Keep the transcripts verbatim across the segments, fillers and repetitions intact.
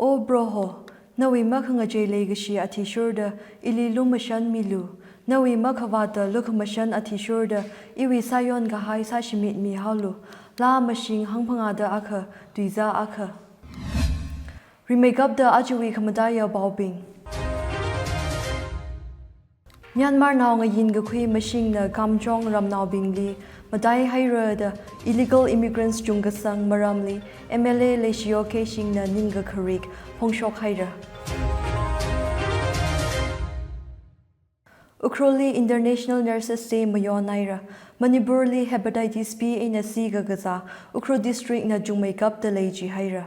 O Proho, nawui makhangachei leikashi athishurda ili lumashanmilu. Nawui makhavātda lukhamashan athishurda iwui sāyonkahai sāshimitmihaolu. Laa mashing hangphangāda akha, tuizā akha. Rimeikapta ajawui khamataiya paobing. Myanmarnao ngayin kakhui mashingna Kamjong ramnaobingli mataihaira da illegal immigrants chungkasang maramli M L A Leishiyo Keishingna ningkakharik phongshokhaira. Ukhrulli International Nurses Day mayonhaira. Manipurli Hepatitis B eina C kakazā Ukhrul District na chungmeikapta lei jihaira.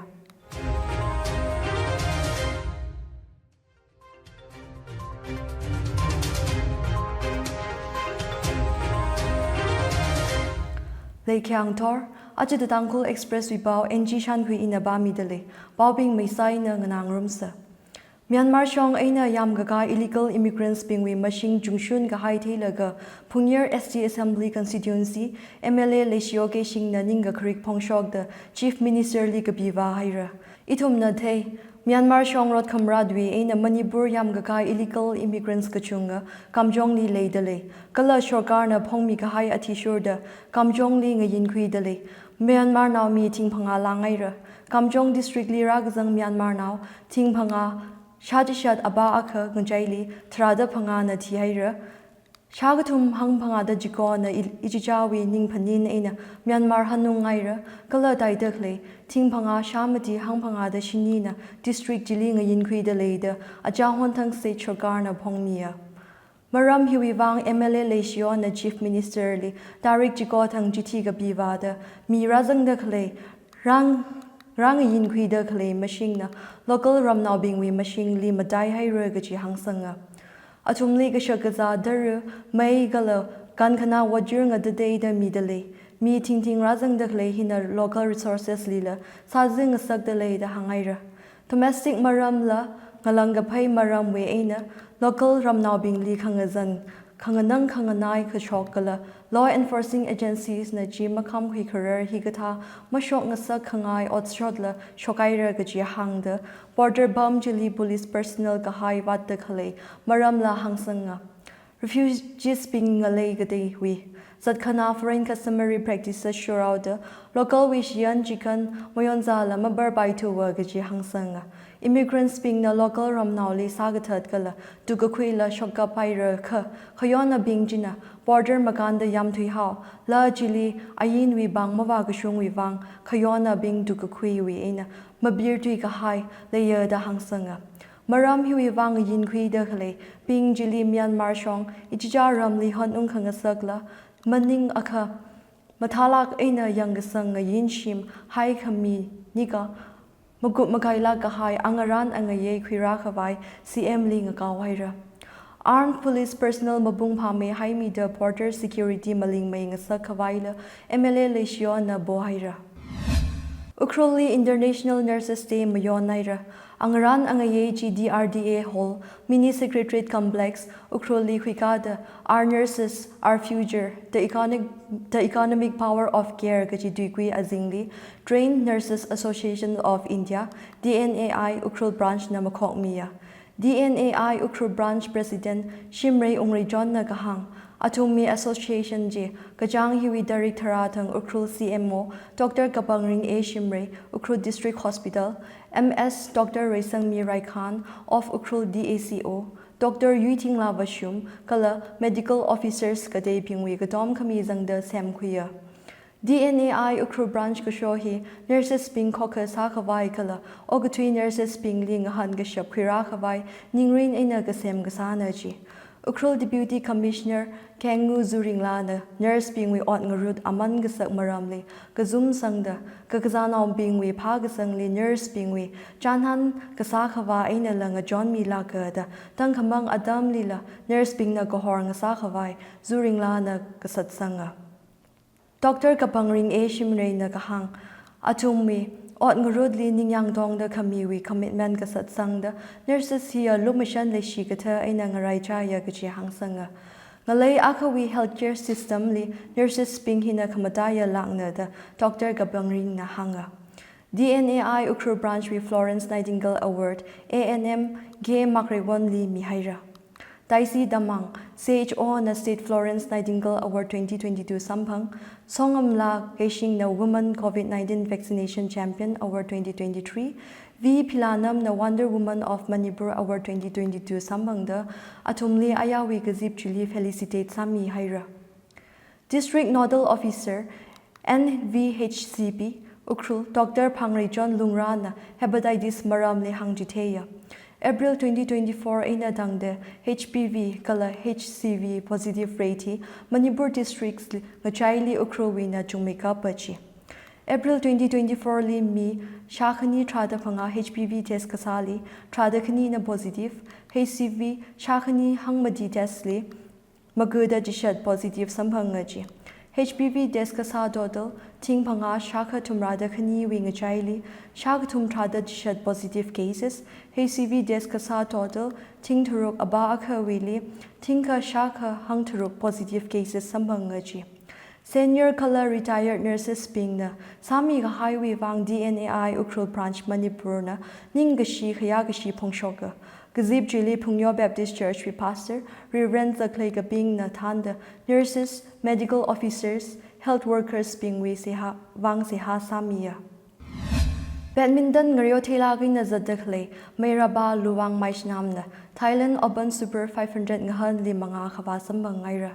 Leikhyang thor, aja The Tangkhul Express wui pao N G Shankhui ina pāmida lei, paobing meisaina nganāngarumsa. Myanmar shong eina yamkakā illegal immigrants bingwui mashing chungshun kahai theilaga Phungyar S T Assembly Constituency M L A Leishiyo Keishingna ningkakharik phongshokda Chief Minister li kapivāhaira. Ithumna thei, Myanmar shong rot khamratwui eina Manipur yamkakā illegal immigrants kachunga Kamjongli leida lei. Kala sorkarna phongmi kahai athishurda Kamjongli ngayinkhuida lei. Myanmarnao mi thing phangā langhaira. Kamjong District li rākazang Myanmarnao thing phangā, shā chishat apā akha ngachaili tharāda phangāna thihaira. Shā kathum hangphangāda chikona i-, ichichāwui ningphanin eina Myanmar hanunghaira, kala taida khalei thing phangā shā mati hangphangāda shinina district chili ngayinkhuida leida achahon thang state sorkarna phongmiya. Maram hiwui vang M L A Leishiyona Chief Minister li tarik chiko thang chithi kapivāda mi rāzangda khalei, rāng-, rāngayinkhuida khalei mashingna local ramnaobingwui mashingli mataihaira kaji hāngsanga. Athumli kashak kazā, tara, mei kala kankhana vāchur ngatateida mida lei. Mi thingthing rāzangda khalei hina local resources lila sāzi ngasakda leida hānghaira. Domestic maramla ngalāng kaphei maramwui eina local ramnaobingli khangazan, khanganang khanganai kashok kala law enforcing agencies na chi makham khuikharar hikathā mashok ngasak khangai otshotla shokhaira kaji hāngda border pam chili police personnel kahai vātda khalei maramla hāngsanga. Refugees bing ngalei kateiwui zatkhanā foreign customary practices shoraoda local wui shiyan chikan mayonzāla mabarpaithuwa kaji hāngsanga. Immigrants bingna local ramnaoli sākathat kala tukkakhuila shokkaphaira kha, khayonabing china border makānda yamthuihao, la chili ainwui pāng mavākashungwui vang khayonabing tukkakhuiwui eina mapirthui kahai leiya da hāngsanga. Maram hiwui vang ngayinkhuida khaleibing chili Myanmar shong ichichā ramli honung khangasakla maningakha mathālāk eina yangkasang ngayin shim haikhami nika makup makailāk kahai angarān angayei khuirā khavai C M li ngakaohaira. Armed police personnel mapung phāmei haimida border security malingmei ngasak khavaila M L A Leishiyona pohaira. Ukhrulli International Nurses Day mayonhaira. Angarān angayei chi D R D A Hall, Mini Secretariat Complex, Ukhrulli khuikāda Our Nurses, Our Future, the economic, the economic power of care kaji tuikui azingli Trained Nurses Association of India, D N A I, Ukhrul Branch na makhokmiya. D N A I Ukhrul Branch President Shimrei Ungreichonna kahāng, athumwui association chi kachāng hiwui tarik tharā thang Ukhrul C M O Doctor Kapangring A Shimrei, Ukhrul District Hospital, M S Doctor Reisangmi Raikhan of Ukhrul D A C O, Doctor Yuithingla Vashum kala medical officers kateibingwui katom khami zangda semkhuiya. D N A I Ukhrul Branch kasho hi nurses bing khokha sākhavai kala okathui nurses bingli ngahānkashap khuirā khavai ningrin eina kasem kasāna ji. Ukhrul Deputy Commissioner Kengu Zuringlana nurse bingwui ot ngarut aman kasak maramli kazum sangda, kakazānaobingwui phākasangli nurse bingwui chānhān kasā khavā einala ngachonmilāka da tangkhamang atamlila nurse bingna kahor ngasā khavai Zuringlana kasatsanga. Doctor Kapangring A Shimreina kahāng, athumwui ot ngarutli ningyāng tongda khamiwui commitment kasatsangda nurses hiya lumashan leishi kathā eina ngaraichaya kaji hāngsanga. Ngalei akhawui healthcare system li nurses bing hina khamataiya lāngna da Doctor Kapangringna hānga. D N A I Ukhrul Branch wui Florence Nightingale Award A N M K Makreiwonli mihaira. Taisi Tamang, C H O na State Florence Nightingale Award twenty twenty-two samphang, Songamla Keishingna Women COVID nineteen Vaccination Champion Award twenty twenty-three, V Philanamna Wonder Woman of Manipur Award twenty twenty-two samphangda, athumli ayarwui kazip chili felicitate sāmihaira. District Nodal Officer, N V H C P, Ukhrul, Doctor Phangreichon Lungrana hepatitis maramli hāngchitheiya. April twenty twenty-four eina tangda H P V kala H C V positive rate hi Manipur districts li ngachaili Ukhrulwuina chungmeikapa chi. April twenty twenty-four li mi shākhani tharāda phangā H P V test kasāli tharāda khanina positive, H C V shākhani hangmati test li magada chishat positive samphanga chi. H P V test kasā total thing phangā shākha thumrāda khaniwui ngachaili shākha thum tharāda chishat positive cases, H C V test kasā total thing tharuk apā akhawuili thingkha shākha hangtharuk positive cases samphanga chi. Senior kala retired nurses bingna sāmi kahaiwui vang D N A I Ukhrul Branch Manipurna ningkashi khayākashi phongshoka. Kazip chili Phungyo Baptist Church wui Pastor Reverend Zakleikabingna thānda nurses, medical officers, health workers bingwui seihā, vang seihā sāmiya. Badminton ngareo theilāk eina zatda khalei Meiraba Luwang Maishnamna Thailand Open Super five hundred ngahanli mangā khavā samphang ngaira.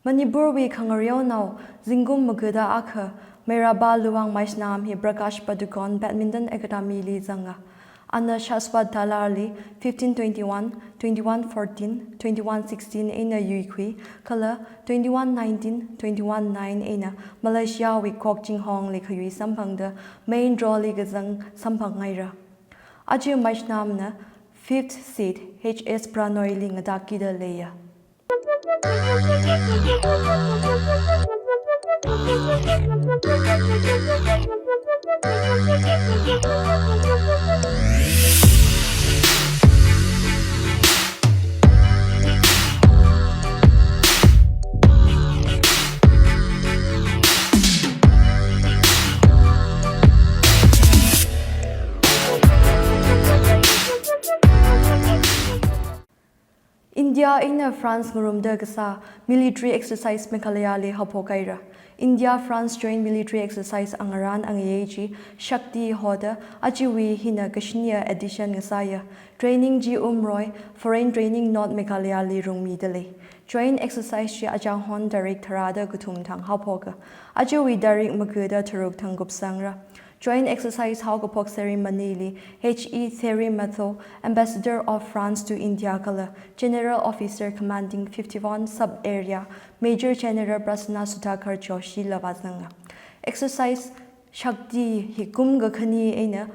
Manipurwui khangareonao zingkum magada akha Meiraba Luwang Maishnam hi Prakash Padukone Badminton Academy li zanga. Ana Shaswat Dalar li fifteen twenty-one, twenty-one fourteen, twenty-one sixteen eina yuikhui, kala twenty-one nineteen, twenty-one nine eina Malaysia wui Kok Ching Hong li khayui samphangda main draw li kazang samphang ngaira. Aja Maishnamna fifth seed H S Prannoy li ngatākida leiya. India eina France ngarumda kasā military exercise Meghalaya li haophok haira. India France joint military exercise angarān angayei chi Shakti hoda ajawui hina kashiniya edition ngasāya. Training chi Umroi Foreign Training North Meghalaya li rungmida lei. Joint exercise chi achānghon tarik tharāda kathum thang haophoka. Ajawui tarik magada tharuk thang kupsangra. Joint exercise haokaphok ceremony li H E Thierry Mathieu, Ambassador of France to India kala General Officer Commanding fifty-one Sub Area, Major General Prasanna Sudhakar Joshi la vāzanga. Exercise Shakti hi kum kakhane eina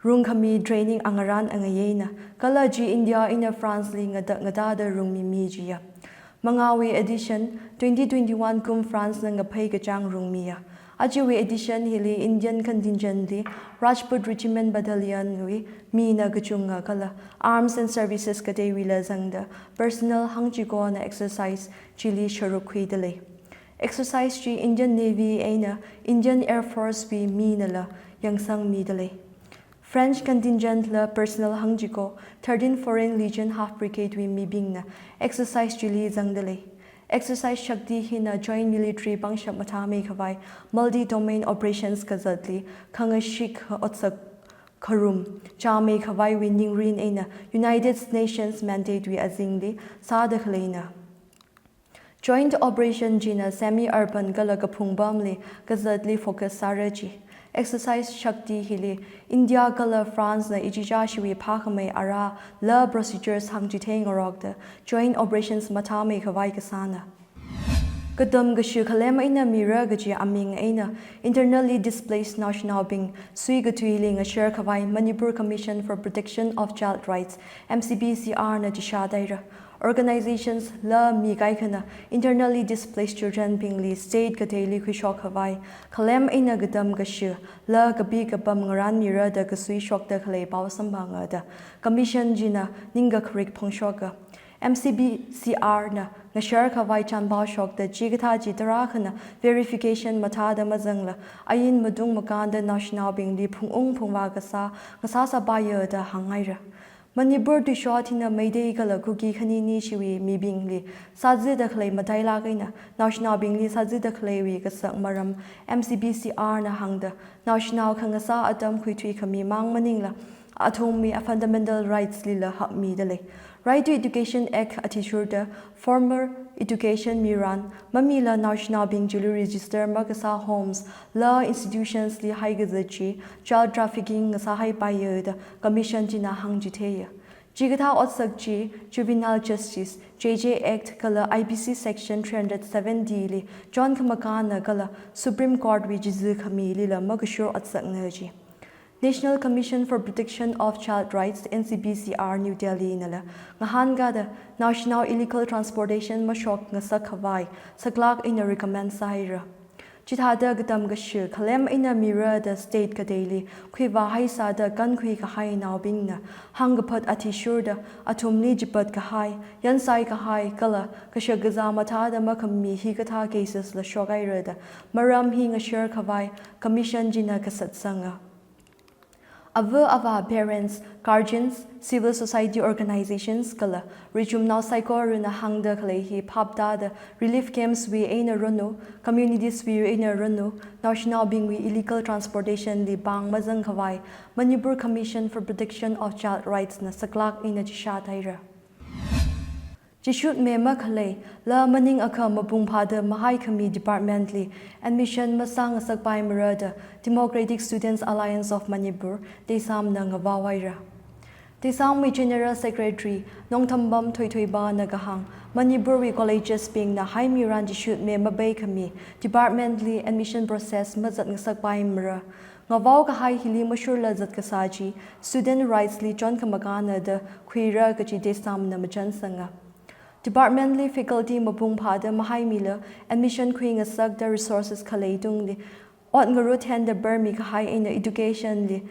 rungkhami training angarān angayeina, kala chi India eina France li ngata-, ngatāda rungmimi chiya. Mangāwui edition twenty twenty-one kum France na ngaphei kachāng rungmiya. Ajawui edition hili Indian contingent li Rajput Regiment Battalion wui mina kachunga kala arms and services kateiwuila zangda personnel hangchikona exercise chili sharuk khuida lei. Exercise chi Indian Navy eina Indian Air Force wui minala yangsangmida lei. French contingent la personnel hangchiko, thirteen Foreign Legion Half Brigade wui mibingna exercise chili zangda lei. Exercise Shakti hina joint military pangshap mathāmeikhavai multi-domain operations kazatli khangashit otsak kharum chāmeikhavaiwui ningrin eina United Nations mandate wui azingli sāda khaleina. Joint operation china semi-urban kala kaphung pamli kazatli focus sāra chi. Exercise Shakti hili India kala France na ichichā shiwui phākhamei ara la procedures hāngchithei ngarokda joint operations mathāmeikhavai kasāna. Katam kashi khalem eina mira kaji aming eina internally displaced naoshinaobing sui katuili ngashar khavai Manipur Commission for Protection of Child Rights, M C P C R na chishāda leira. Organizations la mi kaikhana internally displaced children bingli state kateili khuishok khavai khalem eina katam kashi la kapi kapam ngarānmira da kasui shokda khalei pao samphanga da Commission china ningkakharik phongshoka. M C B C R na ngashar khavai chanpao shokta chikathā chi tarākhana verification mathāda mazangla, ain matung makānda naoshinaobingli phungung phungvā kasā ngasāsāpaiya da hānghaira. Manipur tuishothina Meitei kala Kuki khaniniwui mibingli sāzida khalei matailāk eina naoshinaobingli sāzida khaleiwui kasak maram M C B C R na hāngda, naoshinao khangasā atam khuithui khami mang maningla, athumwui a fundamental rights lila hakmida lei. Right to Education Act athishurda formal education miran mamila naoshinaobing chili register makasā homes la institutions li haikazat chi child trafficking ngasāhaipaiya da commission china hāngchitheiya. Chikathā otsak chi Juvenile Justice, J J Act kala I P C Section three hundred seven D li chonkamakāna kala Supreme Court wui chizi khamilila makashur otsakna ji. National Commission for Protection of Child Rights, N C P C R, New Delhi nala ngahānkāda naoshinao illegal transportation mashok ngasak khavai saklāk eina recommend sāhaira. Chithāda katam kashi khalem eina mira da state kateili khuivāhai sāda kankhui kahainaobingna hāngkaphat athishurda athumli chipat kahai, yansai kahai kala kashak kazā mathāda makhami hikathā cases la shokhaira da maram hi ngashar khavai commission china kasatsanga. Ava avā, parents, guardians, civil society organizations kala richumnao saikorana hāngda khalei hi phaptāda relief camps wui eina ranu, communities wui eina ranu, naoshinaobingwui illegal transportation li pāng mazang khavai Manipur Commission for Protection of Child Rights na saklāk eina chishāthaira. Chishutme makhalei, la maningakha mapung phāda mahaikhami department li admission masāngasakpaimara da Democratic Students Alliance of Manipur, DESAM na ngavaohaira. DESAM wui General Secretary Nongthambam Thoithoipa na kahāng, Manipur wui colleges bingna haimiran chishutme mapeikhami department li admission process mazatngasakpaimara. Ngavao kahai hili mashurla zat kasā chi student rights li chonkamakāna da khuira kaji DESAM na machansanga. Department li faculty mapung phāda mahaimila admission khuingasakda resources khalei tungli ot ngarut thenda barmi kahai eina education li,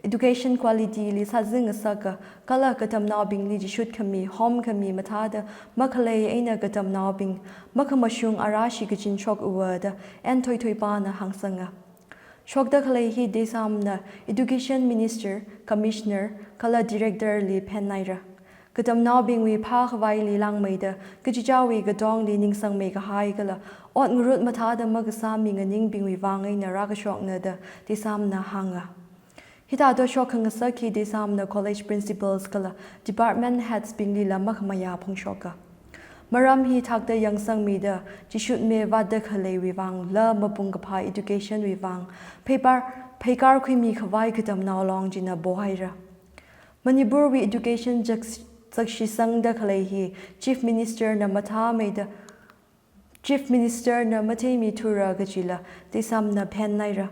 education quality li sāzingasaka kala katamnaobingli chishut khami, hom khami mathāda makhalei eina katamnaobing makhamashung ara shikachin shok uwa da N Thoithoipa na hāngsanga. Shokda khalei hi DESAM na Education Minister, Commissioner kala Director li phenhaira. Katamnaobingwui phākhavaili langmeida kachichāwui katongli ningsangmei kahai kala ot ngarut mathāda makasā mi nganingbingwui vang eina rākashokna da DESAM na hānga. Hithāda shok khangasak hi DESAM na college principals kala department heads binglila makhamayā phongshoka. Maram hi thakda yangsangmida chishutme vātda khaleiwui vang la mapung kaphā education wui vang pheipar, pheikar khuimi khavai katamnao long china pohaira. Manipur wui education zak-, zakshisangda khalei hi Chief Minister na mathāmeida, Chief Minister na matheimithura kajila DESAM na phenhaira.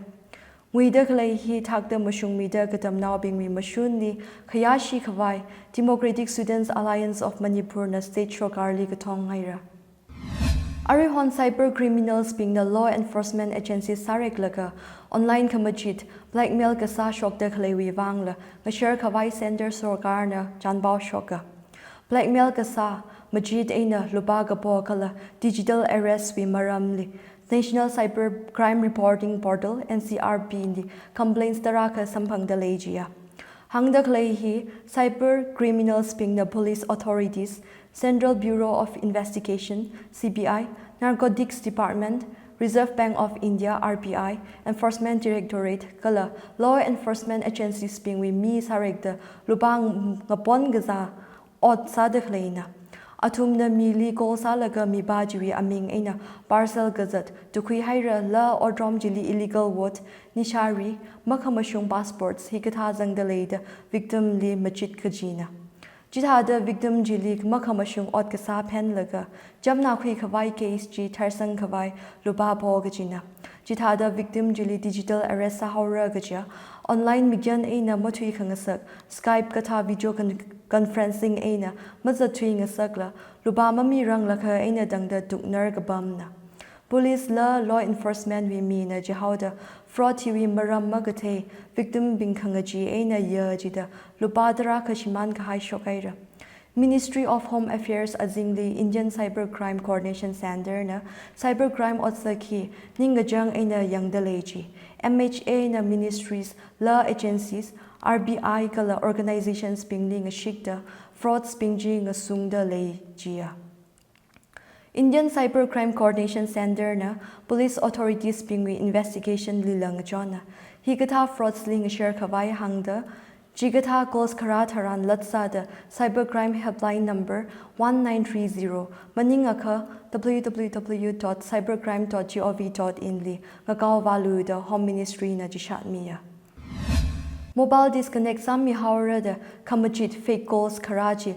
Nguida khalei hi thakda mashungmida katamnaobingwui mashunli khayāshi khavai Democratic Students Alliance of Manipur na state sorkarli kathonghaira. Aruihon cyber criminals bingna law enforcement agencies sāreklaga online khamachit, blackmail kasā shokda khaleiwui vangla ngashar khavai center sorkarna chanpao shoka. Blackmail kasā, machit eina lupā kapo kala digital arrest wui maramli National Cyber Crime Reporting Portal, N C R P li complaints tarākha samphangda lei jiya. Hāngda khalei hi cyber criminals bingna police authorities, Central Bureau of Investigation, C B I, Narcotics Department, Reserve Bank of India, R B I, Enforcement Directorate kala law enforcement agencies bingwui mi sārekda lupā ng-, ngapon kazā ot sāda khaleina. Athumna mili call sālaga mipā chiwui aming eina parcel kazat tukhuihaira, la otrom chili illegal vote, nishari, makhamashung passports hikathā zangda leida victim li machit kajina. Chithāda victim chili makhamashung ot kasā phenlaga chamna khui khavai case chi tharsang khavai lupā po kajina. Chithāda victim chili digital arrest sāhaora kaja, online mikyan eina mathui khangasak, Skype kathā video con-, conferencing eina mazat thui ngasakla lupā mamiranglakha eina tangda tuknar kapamna. Police la law enforcement wui mina chihaoda fraud hiwui maram makathei victim bing khangachee eina ya jida lupā tarākha shimān kahai shokhaira. Ministry of Home Affairs azingli Indian Cybercrime Coordination Centre na cybercrime otsak hi ningkachāng eina yangda lei chi M H A na ministries, law agencies, R B I kala organizations bingli ngashikta frauds bing chi ngasungda lei chiya. Indian Cybercrime Coordination Centre na police authorities bingwui investigation lila ngachonna hikathā frauds li ngasher khavai hāngda, chikathā calls kharā tharan latsāda cybercrime helpline number one nine three zero maningakha W W W dot cybercrime dot gov dot in li ngakaovālu da Home Ministry na chishat miya. Mobile disconnect sāmihaora da khamachit fake calls kharā chi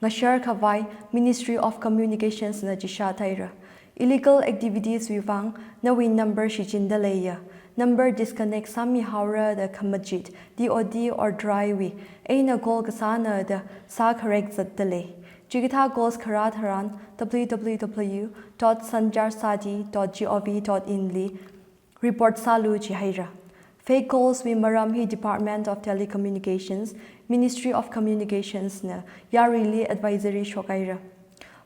ngasher khavai Ministry of Communications na chishat haira. Illegal activities wui vang nawui number shichinda leiya. Number disconnect sāmihaora da khamachit D O D or dry wui eina call kasāna da sākharek zatda lei. Chikathā calls kharā tharan W W W dot sanchar saathi dot gov dot in li report sālu chihaira. Fake calls wui maram hi Department of Telecommunications, Ministry of Communications na yaruili advisory shokhaira.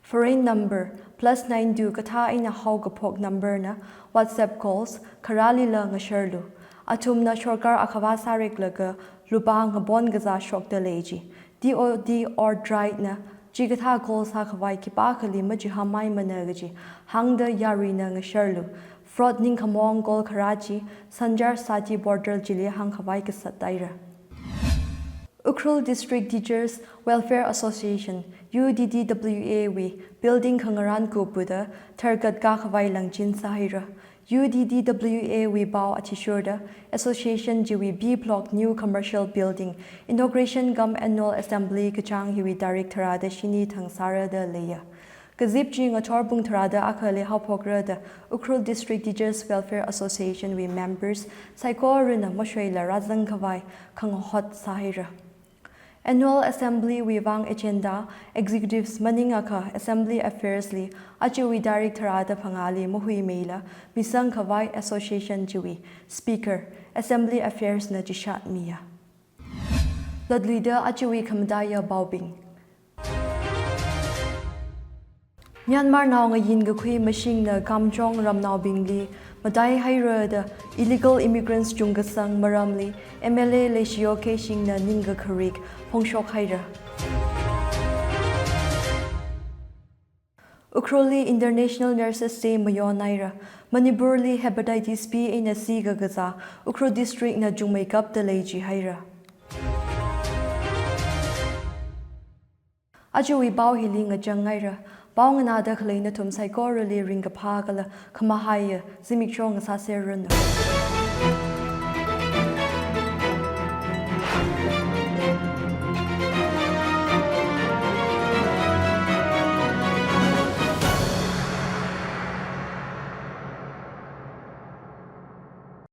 Foreign number plus nine two kathā eina haokaphok number na WhatsApp calls kharālila ngasharlu. Athumna sorkar akhavā sāreklaga lupā ngabon kazā shokda lei chi D O D or dry na chikathā call sākhavai khipākhali machihānmana kaji hāngda yaruina ngasharlu. Fraud ningkhamaong call kharā chi Sanchar Saathi portal chili hāngkhavai kasat haira. Ukhrul District Teachers Welfare Association, U D T W A wui building khangarān kupuda tharkat kākhavai langchin sāhaira. U D T W A wui pao athishurda association chiwui B Block New Commercial Building inauguration cum annual assembly kachāng hiwui tarik tharāda shini thang sāra da leiya. Kazip chi ngathor pung tharāda akhali haophokra da Ukhrul District Teachers Welfare Association wui members saikorana mashoila rāzangkhavai khangahot sāhaira. Annual Assembly wui vang agenda, executives maningakha Assembly Affairs li achiwui tarik tharāda phangāli mahuimeila misangkhavai association chiwui speaker, Assembly Affairs na chishat miya. Latluida achiwui khamataiya paobing. Myanmar nao ngayin kakhui mashingna Kamjong ramnaobingli matai haira da illegal immigrants chungkasang maramli M L A Leishiyo Keishingna ningkakharik phongshok haira. Ukhrulli International Nurses Day mayon haira. Manipurli hepatitis B eina C kakazā Ukhrul District na chungmeikapda lei chihaira. Achiwui pao hili ngachang haira. Pao nganāda khalei nathum saikorali ringkaphā kala khamahaiya zimiksho ngasāserranu.